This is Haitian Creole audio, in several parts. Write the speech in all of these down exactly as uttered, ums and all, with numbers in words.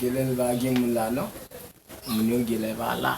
Genlè l pa gen moun la non. Moun yo genlè pa la.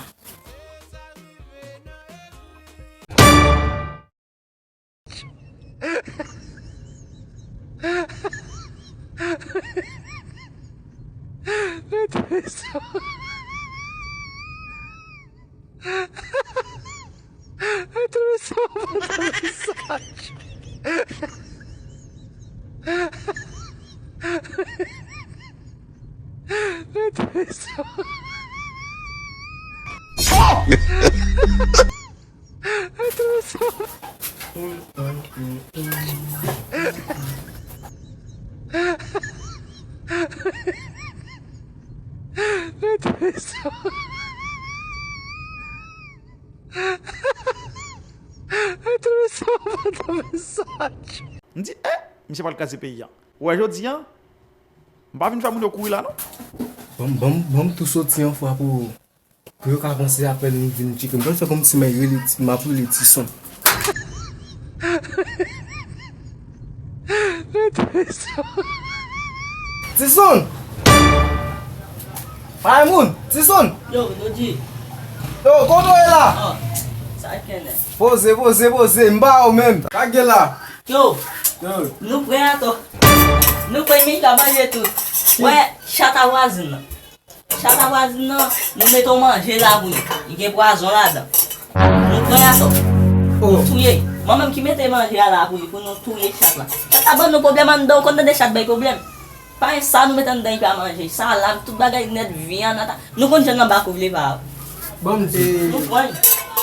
M di, eh, misye pral kraze peyi a. Ou wè jodi a, m pa vin fè moun yo kouri la non. Ban m, ban m, ban m tou soti yon fwa pou, pou yo ka panse apèl m vin tcheke m. Pral fè kòmsi m ap rele Ti, m ap rele Tison. Tison! Ay moun! Tison! Yo, Dodji. Yo, kote w ye la? Oh, sa k gen la? Poze, poze, poze, m ba w menm. Sa k gen la? Yo, yo, nou prè atò. Nou prè, men ka manje tou. Wè, chat a vwazin nan. Chat a vwazin nan, nou mete yon manje la pou li. Li gen pwazon ladan. Nou pran atò. Oh. Nou touye. Mwen menm ki mete manje a la pou li, pou nou touye chat la. Chat la ban nou pwoblèm anndan, ou konn tande chat bay pwoblèm. Pa gen sa nou mete anndan li pa manje. Salad, tout bagay nèt, vyann, ata. Nou konn jan nan bak ou vle pa. Bon, m di. Nou pran.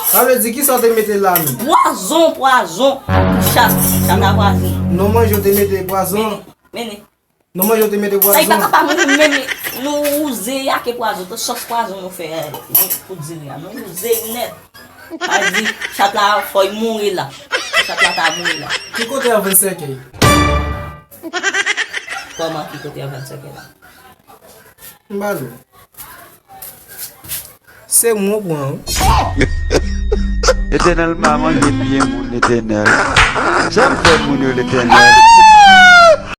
Sa vle di ki sa w te mete la menm? Pwazon, pwazon. Pou chat, chat a vwazin. Non manje w te mete pwazon. Mennen, mennen. Non manje w te mete pwazon. Sa li pa ka pa mouri menm. Nou wouze ake pwazon, tout sòs pwazon nou fè, eh, pou diri a. Nou wouze nèt. Sa di, chat la fò l mouri la. Chat la ta mouri la. Ki kote avè sèkèy? Kòman ki kote avè sèkèy la? M ba l ou. Se mwen w pran, wi. Letènèl pa manje pye moun, Letènèl. Sa m fè moun yo, Letènèl?